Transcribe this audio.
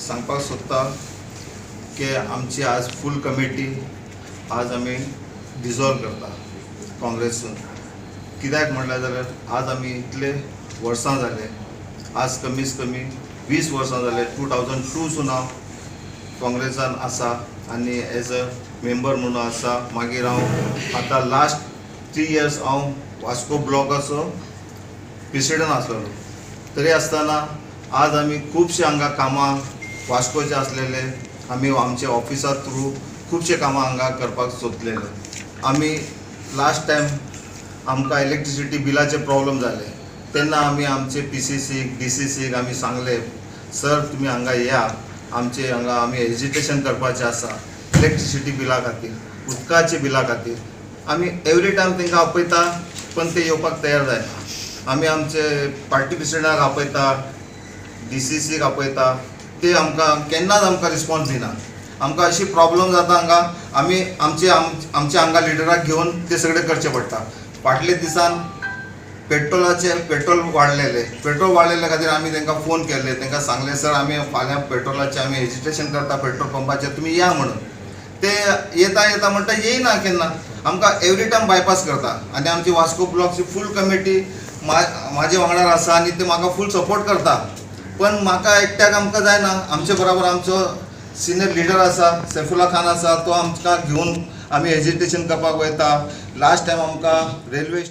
सांगपाक सोदता की आमची आज फूल कमिटी आज आमी डिजॉल्व करता काँग्रेसून. कित्याक म्हणल्यार जाल्यार आज आमी इतले वर्सां जाले, आज कमीत कमी 20 वर्सां जाले, 2002 सून हांव काँग्रेसान आसा आनी एज अ मेंबर म्हणून आसा. मागीर हांव आतां लास्ट 3 इयर्स हांव वास्को ब्लॉकाचो प्रेसिडंट आसलेलो. तरी आसतना आज आमी खुबशे हांगा कामां वास्कोचे आसलेले, आमी आमच्या ऑफिसा थ्रू खुबशे कामां हांगा करपाक सोदलेले. आमी लास्ट टायम आमकां इलेक्ट्रिसिटी बिलाचे प्रॉब्लम जाले तेन्ना आमी आमचे पीसीसीक, डीसीसीक आमी सांगले, सर, तुमी हांगा या, आमचे हांगा आमी एजिटेशन करपाचें आसा इलेक्ट्रिसिटी बिला खातीर, उदकाचे बिला खातीर. आमी एवरी टायम तांकां आपयता, पण ते येवपाक तयार जायना. आमी आमचे पार्टी प्रेसिडेंटाक आपयता, डीसीसीक आपयता, ते आमकां केन्नाच आमकां रिस्पॉन्स दिना. आमकां अशी प्रॉब्लम जाता हांगा, आमी आमचे आमच्या हांगा लिडराक घेवन ते सगळें करचें पडटा. फाटले दिसान पेट्रोलाचे पेट्रोल वाडलेले, पेट्रोल वाडलेले खातीर आमी तांकां फोन केल्ले. तांकां सांगलें, सर, आमी फाल्यां पेट्रोलाचें आमी एजिटेशन करता पेट्रोल पंपाचेर, तुमी या म्हणून. ते येता येता म्हणटा, येयना केन्ना. आमकां एवरी टायम बायपास करता आनी आमची वास्को ब्लॉकची फूल कमिटी म्हाजे वांगडा आसा आनी ते म्हाका फूल सपोर्ट करता. पण म्हाका एकट्याक आमकां जायना. आमचे बराबर आमचो सिनियर लिडर आसा, सैफुल्ला खान आसा, तो आमकां घेवन आमी एजिटेशन करपाक वयता. लास्ट टायम आमकां रेल्वे